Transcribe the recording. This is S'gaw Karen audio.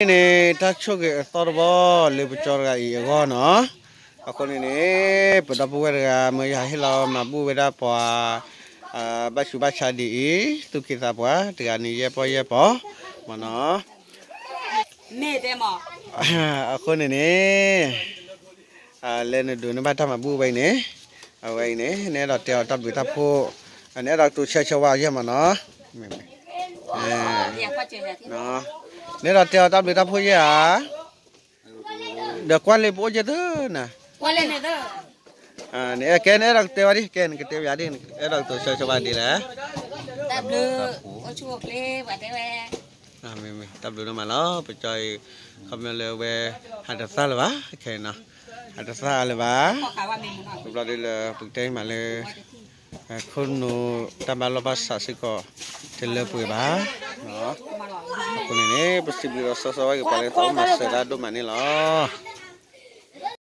န့ၣ် တၢ်ဆိၣ်ဂ့ၤအသီတဘီလၢပကၠီတဂၤအံၤအဂီၢ်နီၤ. အဃိန့ၣ်န့ၣ် ပဒီပုၢ်ဝဲၢ်တဂၤ မ့ၢ်ယဟဲလီၤမၤဘူၣ်ဝဲဒၣ်ပှၤ ဘၣ်ဆူးဘၣ်ဆါဒ်အံၤ သူၣ်က့သးပှၢ်တဂၤန့ၣ် ယဲၢ်ပီၢ်ယဲၢ်ပီၢ် မ့ၢ်နီၤ. အဃိန့ၣ်န့ၣ် လၢနဒိးန့ၢ်ဘၣ်တၢ်မၤဘူၣ်ဝဲအံၤန့ၣ် အဝဲအံၤန့ၣ် နအဲၣ်ဒိးတဲအီၤတၢ်ဘျုးတၢ်ဖှိၣ် နအဲၣ်ဒိးကတိၤဆၢဆၢဝါအီၤယဲၢ်မ့ၢ်နီၤ. နအဲၣ်ဒိးတဲအီၤတၢ်ဘျုးတၢ်ဖှိၣ်ယဲၢ်ဧါ. ဒီးကွၢ်လ့ပအိၣ်ယဲၢ်သၢနၤ. နအဲၣ်ကဲ နအဲၣ်ဒိးကတဲဝဲဒ် ကဲ နကတဲဝဲယၤဒ် နအဲၣ်ဒိးကတိၤဆၢဆၢဝါဒ်လဲၣ်. တၢ်ဘျုး အိၣ်ဆူၣ်အိၣ်ချ့ ပှၤတဲဝဲ တၢ်ဘျုးဒိၣ်မးလီၤ. ပကၠီအံၤ ခီပညီလၢအဝဲ ဟးတသၣ်လၢၤဘၣ် ခဲအံၤနီၤ. ဟးတသၣ်လၢၤဘၣ်. တဘျီဒ်လၢ ပကတဲမးလၢ ခိၣ်နူာ်တၢ်ဘၣ်လိာ်ဘၣ်စးစ့ၢ်ကီး တလၢပှဲၤဘၣ်. အဃိန့ၣ်န့ၣ် ပစံးဘျုးဒီးစီစီဝဲက့ၤပှၤလၢသးအိၣ်မၤစၢၤတၢ်ဒိၣ်မးန့ၣ်လီၤ.